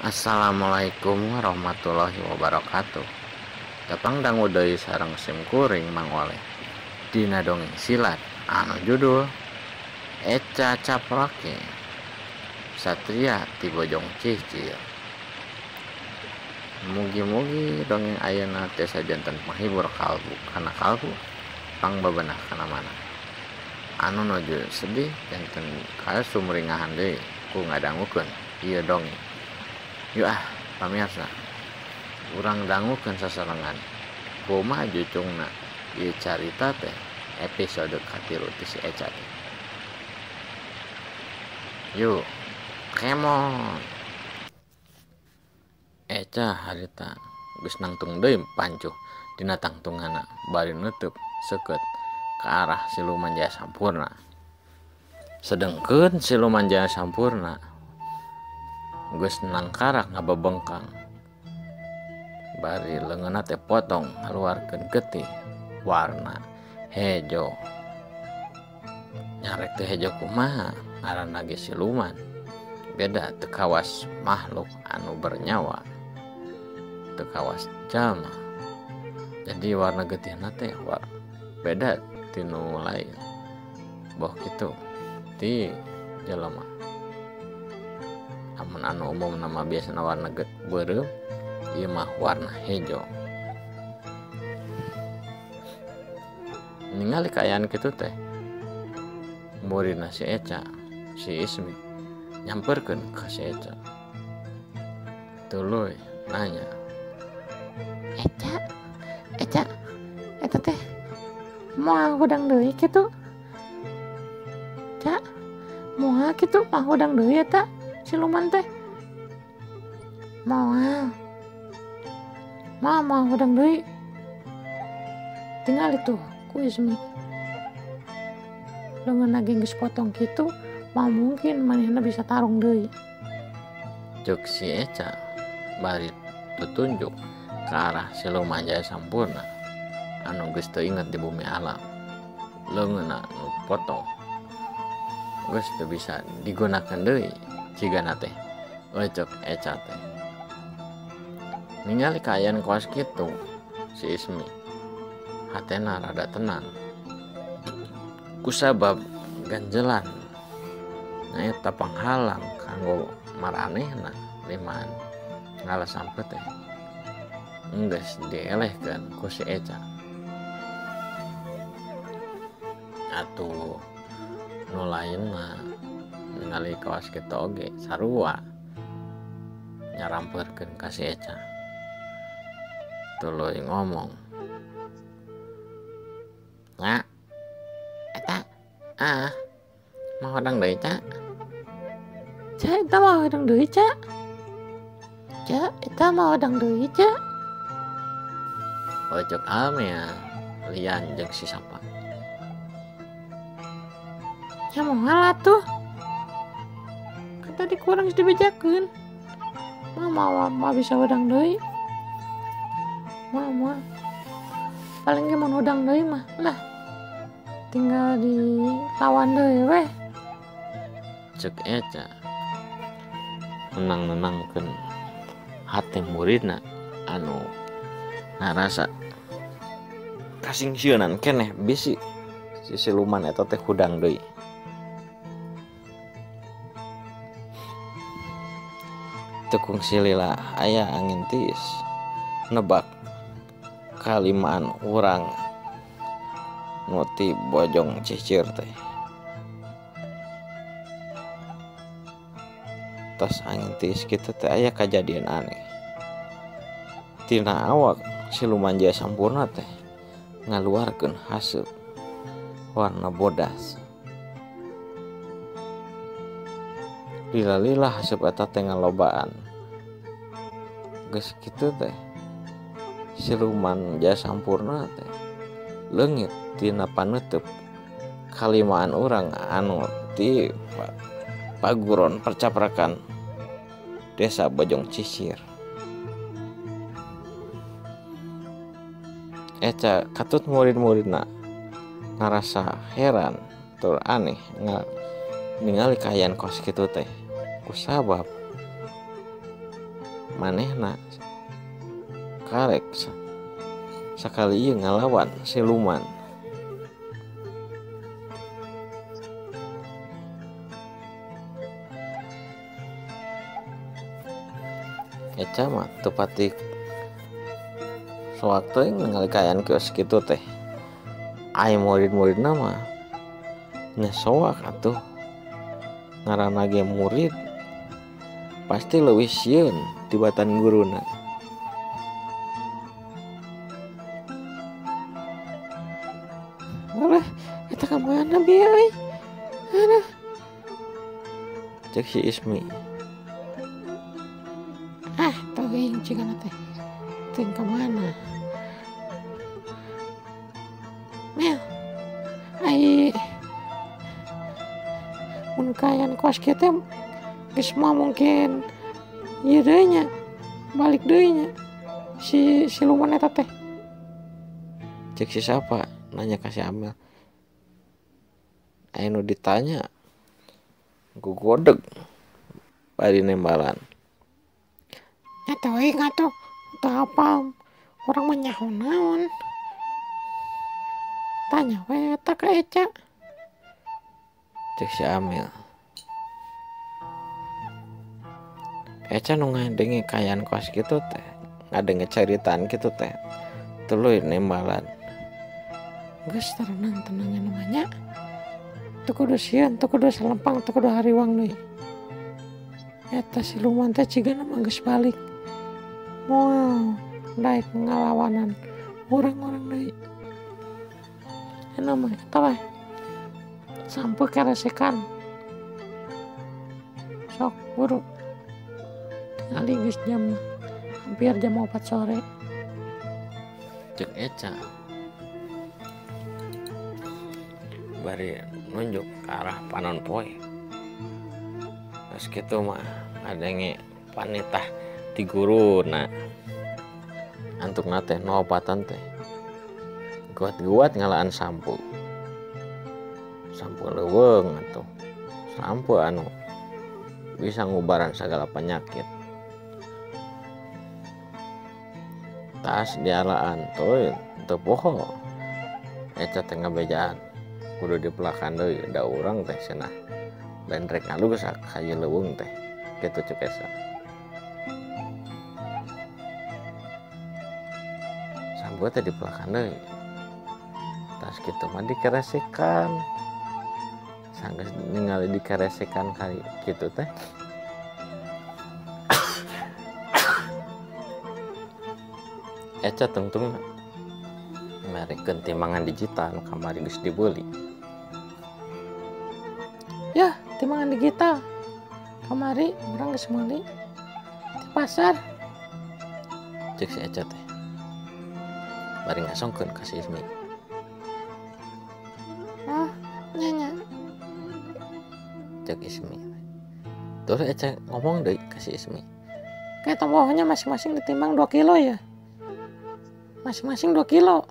Assalamualaikum warahmatullahi wabarakatuh. Tepang dangu deui sareng sim kuring Mang Oleh dina dongeng silat anu judul Eca Caprake Satria ti Bojong Cicir. Mugi-mugi dongeng ayeuna tiasa janten panghibur kalbu kana kalbu pangbebenah kana mana. Anu nuju sedih janten kasumringahan deui ku ngadangukeun ieu dongeng. Yuk ah, pamirsa, urang dangukeun sasarengan. Kumaha jucungna ieu carita teh episode katilu ti si Eca teh. Yuk, kemon. Eca harita geus nangtung deui pancuh dina tangtunganna bari neuteub seukeut ka arah siluman Jaya Sampurna. Sedengkeun siluman Jaya Sampurna geus nangkarak ngabebengkang bari leungeunna teh potong ngaluarkeun getih warna hejo. Nyarek teh hejo kumaha ngaranna ge siluman, beda teu kawas makhluk anu bernyawa, teu kawas jalma. Jadi warna getihna teh beda ti nu lain, boh kitu ti jelema. Amun anu umum nama biasana warna beureum, ieu mah warna hejo. Ningali kaayaan kitu teh, muridna si Eca, si Ismi nyamperkeun ka si Eca. Tuluy nanya, Eca, Eca, eta teh moal hudang deui kitu? Ca, moal kitu mah hudang deui eta siluman teh? Moal. Moal moal hudang deui. Tinggal itu ku Ismi. Leungeunna ge geus potong kitu, moal mungkin manehna bisa tarung deui. Ceuk si Eca bari tutunjuk ke arah siluman Jaya Sampurna anu geus teu inget di bumi alam. Leungeunna nu potong geus teu bisa digunakeun deui cigana teh. Ceuk Eca teh. Ningali kaayaan kawas kitu, si Ismi hatena rada tenang kusabab ganjelan nyaeta panghalang kanggo maranehna limaan ngalas sampe teh enggeus dielehkeun ku si Eca. Atuh nu lainna ningali kawas kitu oge sarua nyarampeurkeun ka si Eca. Tuluy ngomong, "Nya, eta ah mah hodang deui, Ca." Ca, eta mah hodang deui, Ca. Ca, eta mah hodang deui, Ca. Ojok Almea lian jeung si Sapa. Ya moal atuh. Kan tadi kurang geus dibejakeun. Mah mah bisa hodang deui. Mah mah. Paling ge mun hodang deui mah lah. Tinggal dilawan deui weh. Ceuk Eca nenang-nenangkeun hate muridna anu ngarasa kasingsieunan keneh bisi si siluman eta teh hudang deui. Teu kungsi lila aya angin tiis nebak kalimaan urang nu ti Bojong Cicir teh. Tos angin tiis kitu teh aya kajadian aneh. Tina awak siluman Jaya Sampurna teh ngaluarkeun haseup warna bodas. Lila-lila haseup eta teh ngalobaan. Geus kitu teh siluman Jaya Sampurna teh leungit tina paneuteub kalimaan urang anu ti paguron percaprakan desa Bojong Cicir. Eca katut murid-muridna ngarasa heran tur aneh ningali kaayaan kos kitu teh kusabab Manehna karek sakali ieu ngalawan siluman. Eca mah teu pati soak teuing ningali kaayaan kios kitu teh. Ai murid-muridna mah nya soak atuh. Ngaranna ge murid pasti leuwih sieun tibatan guruna. Alah, eta ka mana bieu euy? Aduh. Cek si Ismi. Ah, teuing cigana teh. Teuing ka mana? Mel. Ai mun kaayaan kos kieu teh geus mah mungkin ieu deui nya, balik deui nya si siluman eta teh. Cek si siapa? Nanya ka si Amel. Aya nu ditanya gogodeg bari nembalan. Nya teuing atuh, teu hafal. Urang mah nyaho naon. Tanya we eta ka Eca. Cek si Amel. Eca nu ngadenge kaayaan kos kitu teh, ngadenge caritaan kitu teh, tuluy nembalan. Geus tenang tenang anu mah nya. Teu kudu sieun, teu kudu salempang, teu kudu hariwang deui. Eta siluman teh cigana mah geus balik. Moal daek ngalawanan urang-urang deui. Anu mah eta we. Sampai keresekan. Sok buru. Tingali geus jam hampir jam 4 sore. Cek Eca bari nunjuk ke arah panon poe. Geus kitu mah ngadenge panitah ti guruna. Antukna teh nu opatan teh guat-guat ngalaan sampu. Sampu leuweung atuh. Sampu anu bisa ngubaran sagala penyakit. Tas dialaan teuing teu poho. Eca teh ngabejaan kudu dipelakan deui da urang teh cenah. Lain rek ngalukis ka ieu leuweung teh. Kitu cek Eca. Sampu teh dipelakan deui. Tas kitu mah dikeresekan. Sanggeus ningali dikeresekan kali kitu teh. Eca tungtungna merikeun timbangan digital nu kamari geus dibeuli. Yah, timbangan digital. Kamari urang geus meuli di pasar. Cek si Eca teh. Bari ngasongkeun ka si Ismi. Ah, nya nya. Cek Ismi. Terus Eca ngomong deui ka si Ismi. Kayak tombohnya masing-masing ditimbang 2 kilo ya. Masing-masing 2 kilo.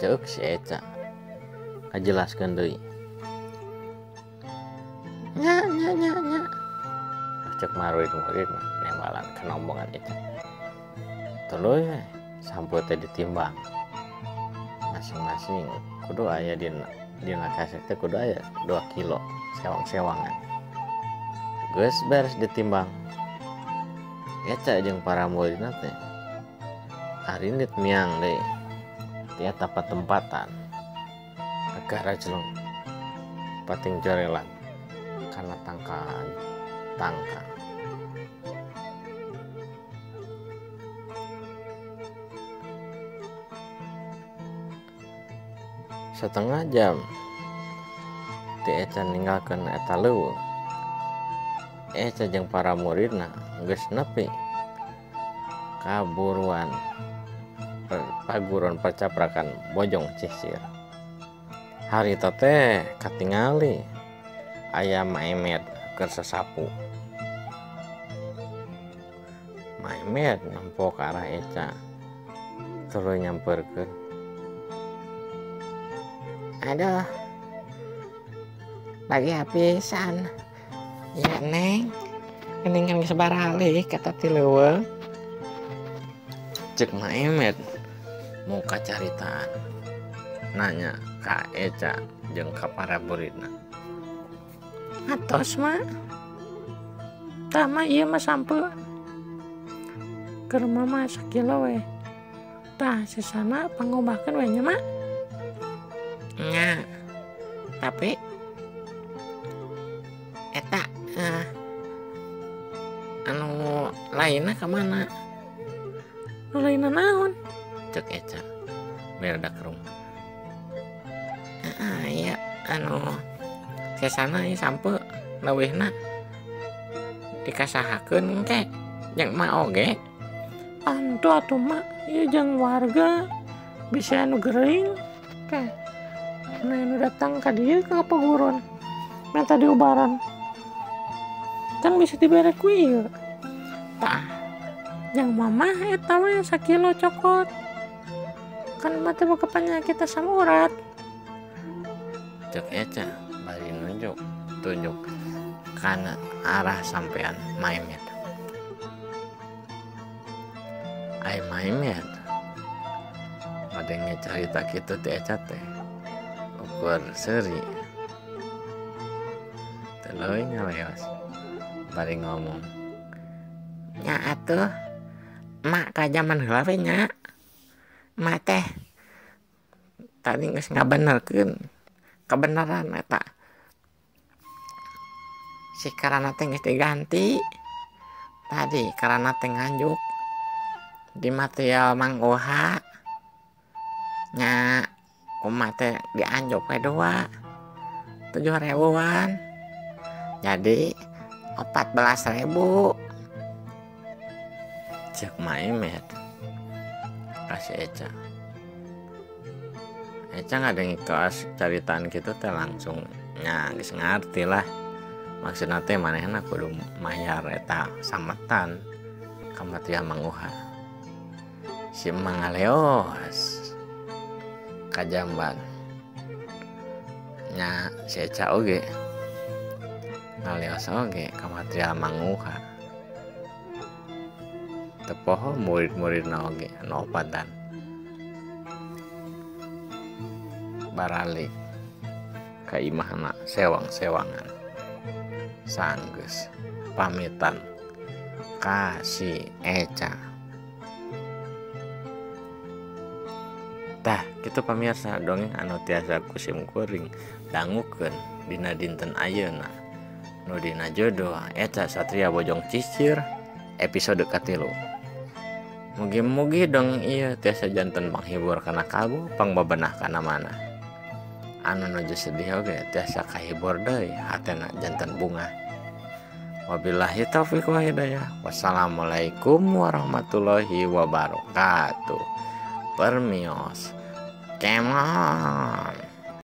Cek si Eca. Ngajelaskeun deui. Nya nya nya nya. Cek murid-murid mah nembalan kana omongan Eca. Tuluy we sampu teh ditimbang. Masing-masing kudu aya dina kasek teh kudu aya 2 kilo sewang-sewangan. Geus beres ditimbang. Eca jeung para muridna teh arindit miang deui ti eta patempatan. Negara jeleng pating jorelan kana tangkal tangkal. Setengah jam ti Eca ninggalkeun eta leuweung. Eca jeung para muridna geus nepi kaburuan paguron percaprakan Bojong Cisir. Harita teh katingali aya Maemet keur sasapu. Maemet nempo ka arah Eca tuluy nyamperkeun. Aduh, lagi habisan. Ya neng, neng kan geus baralik kata ti leuweung. Cek Mak Emet muka caritaan nanya ka Eca jeung ka para muridna. Atos mak, tah mah ieu mah sampeu keur mama sakilo we. Tah sesana pangobahkeun we nya mak. Nya, tapi eta anu lainna ka mana? Nu lainna naon? Cek Eca beda kerung. Iya anu sesana ieu sampeu leuwihna dikasahakeun engke jeung emak oge. Antu atuh mak, ieu jeung warga bisa anu gering ke. Nah, anu datang ka dieu ka paguron minta diubaran kan bisa dibere ku ieu. Tah jang mamah eta we sakilo cokot kan mah teh boga penyakit asam urat. Cek Eca bari nunjuk tunjuk kana arah sampean Maimet. Ai Maimet ngadenge carita kitu teh Eca teh ukur seuri teu leuwih ngaleos bari ngomong, nya atuh mak ka jaman heula we nya, mak teh tadi geus ngabenerkeun kebenaran eta si karana teh geus diganti tadi karana teh nganjuk di material Mang Uha nya kumaha teh dianjuk we 2 7.000-an jadi 14.000. Cek Maimet kasih Eca. Eca ngadenge kelas caritaan kitu teh langsung nya geus ngarti lah maksudna teh manehna kudu mayar eta sametan ka material Mang Uha. Si Mang ngaleos ka jamban nya si Eca oge ngaleos oge ka material Mang Uha. Teu poho murid-muridna oge anu opatan baralik ka imahna sewang-sewangan sanggeus pamitan ka si Eca. Tah kitu pamirsa dongeng anu tiasa ku sim kuring dangukeun dina dinten ayeuna nu dina judul Eca Satria Bojong Cicir episode katilu. Mugi-mugi dongeng ieu tiasa janten panghibur kana kalbu pangbabenah kana manah. Anu nuju sedih oge tiasa kahibur deui hatena janten bunga. Wabillahi taufiq wa hidayah. Wassalamualaikum warahmatullahi wabarakatuh. Permios. Kemon.